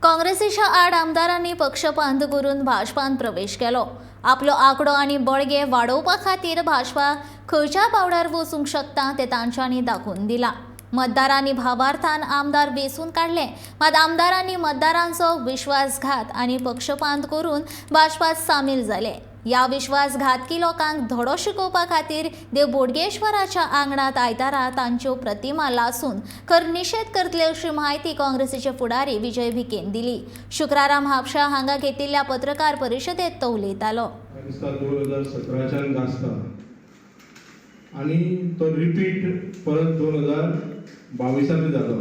काँग्रेसीच्या आड आमदारांनी पक्षपात करून भाजपान प्रवेश केलो. आपलो आंकडो आनी बळगें वाडोवपा खातीर भाजपा खंयच्या पावंड्यार वचूंक शकता तें तांच्यांनी दाखोवन दिलां. मतदारांनी भावार्थान आमदार वेंचून काडले, मात आमदारांनी मतदारांचो विश्वासघात आनी पक्षपात करून भाजपात सामील जाले. ह्या विश्वासघातकी लोकांक धडो शिकोवपा खातीर देव बोडगेश्वराच्या आंगणात आयतारा तांच्यो प्रतिमा लासून खर निशेध करतले अशी म्हायती काँग्रेसीचे फुडारी विजय भिकेन दिली. शुक्रारा म्हापशा हांगा घेतिल्ल्या पत्रकार परिशदेत तो उलयतालो. म्हाका दिसता 2017च्यान गाजता आनी तो रिपीट परत 2022ांत जालो.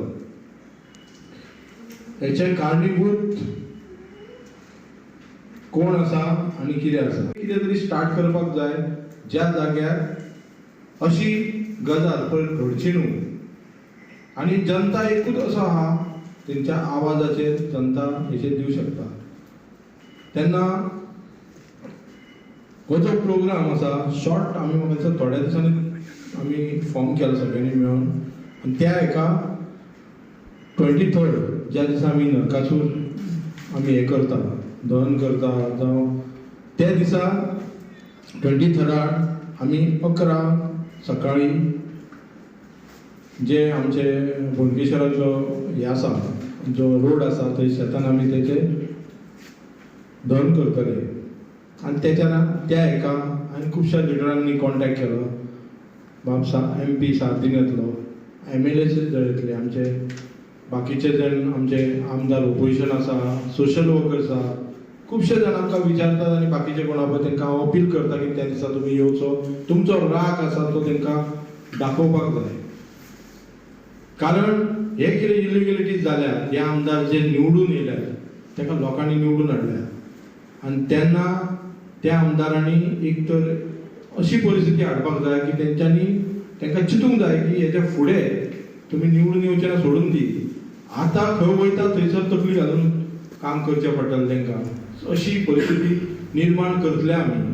हेचे कारणीभूत कोण आसा आनी कितें आसा? कितें तरी स्टार्ट करपाक जाय ज्या जाग्यार अशी गजाल परत घडची न्हू. आनी जनता एकूच असो आहा, तेंच्या आवाजाचेर जनता हेचेर दिवं शकता. तेन्ना हो जो प्रोग्राम आसा शॉर्ट, आमी म्हाका दिसता थोड्या दिसांनी आमी फॉर्म केलो सगळ्यांनी मेळून आनी त्या एका 23rd ज्या दिसा आमी नरकासूर आमी हें करता, दहन करता जावं, त्या दिसा 23rd आमी 11 सकाळी जे आमचे बोडगेश्वराचो हे आसा, जो रोड आसा, थंय शेतान आमी तेचे दहन करतले. आनी तेच्या त्या हेका हांवें खुबश्या लिडरांनी कॉन्टेक्ट केलो. बाब सा एमपी सार्दीन येतलो, एमएलए येतले, आमचे बाकीचे जण आमचे आमदार ओपोजिशन आसा, सोशल वर्कर्स आसा, खुबशे जाण आमकां विचारतात. आनी बाकीचे कोण आहा पळय, तांकां हांव अपील करता की त्या दिसा तुमी येवचो. तुमचो राग आसा तो तांकां दाखोवपाक जाय, कारण हे कितें इलिगलिटीज जाल्यात, हे आमदार जे निवडून येयल्यात ताका लोकांनी निवडून हाडल्या आनी तेन्ना त्या आमदारांनी एक तर अशी परिस्थिती हाडपाक जाय की तेंच्यांनी तांकां चिंतूंक जाय की हेच्या फुडें तुमी निवडून येवचे ना सोडून दी, आतां खंय वयता थंयसर तकली घालून काम करचें पडटलें तांकां. अशी परिस्थिती निर्माण करतले आमी.